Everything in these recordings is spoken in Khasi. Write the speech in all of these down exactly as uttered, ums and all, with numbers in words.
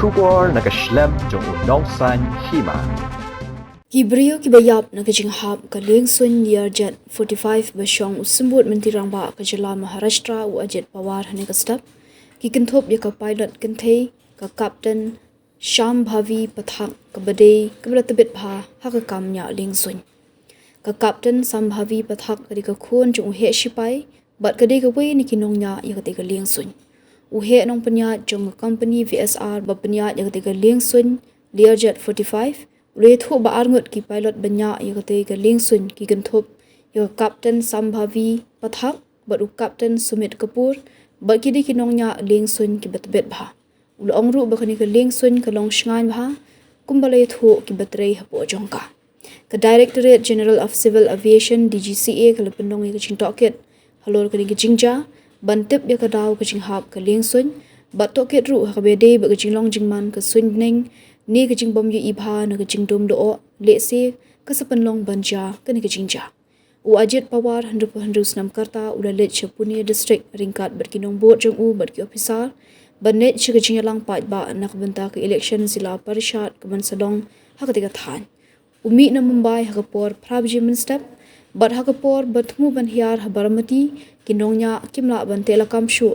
Khubor na ka shlem jong u Nongsaiñ Hima. Ki briew kiba ïap na ka jinghap ka liengsuiñ Learjet forty-five ba shong u Symbud Myntri Rangbah ka jylla Maharashtra u Ajit Pawar hynne ka step ki kynthup ïa ka pilot kynthei ka Captain Shambhavi Pathak kaba dei kaba la tbit bha ha ka kam ñiah liengsuiñ. Ka Captain Shambhavi Pathak ka dei ka khun jong u heh shipai bad ka dei kawei na ki nongñiah ïa katei ka liengsuiñ. U heh nongpynïaid jong ka company V S R ba pynïaid ïa katei ka liengsuiñ Learjet forty-five u la ïathuh ba arngut ki pilot ba ñiah ïa katei ka liengsuiñ ki kynthup ïa ka Captain Shambhavi Pathak bad u Captain Sumit Kapoor bad ki dei ki nongñiah liengsuiñ kiba tbit bha. U la ong ruh ba kane ka liengsuiñ ka long shngaiñ bha kumba la ïathuh kiba trei hapoh jong ka. Ka Directorate General of Civil Aviation, D G C A, ka la pynlong ïa ka jingtohkit halor kane ka jingjia ban tip ïa ka daw ka jinghap ka liengsuiñ bad tohkit ruh ha kaba ïadei bad ka jinglong jingman ka suiñ bneng ne ka jingbym ïohi bha na ka jingdum doh lehse ka sa pynlong ban jia kane ka jingjia. U Ajit Pawar, hynriewphew hynriew snem ka rta, u la leit sha Pune District ryngkat bad ki nongbud jong u bad ki ophisar ban leit sha ka jingïalang paidbah na ka bynta ka election Zilla Parishad kaban sa long ha katei ka thaiñ. U mih na Mumbai ha ka por phra baje mynstep bad ha ka por ba thmu ban hiar ha Baramati, ki nongñiah kim lah ban teh lakam shuh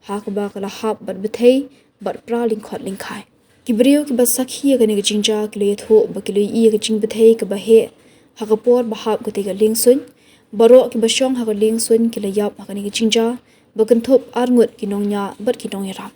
ha kaba ka la hap bad bthei bad pra lyngkhot lyngkhai. Ki briew kiba sakhi ïa kane ka jingjia ki la ïathuh ba ki la ïohi ïa ka jingbthei kaba heh ha ka por ba hap katei ka liengsuiñ. Baroh kiba shong ha ka liengsuiñ ki la ïap ha kane ka jingjia ba kynthup arngut ki nongñiah bad ki nongïarap.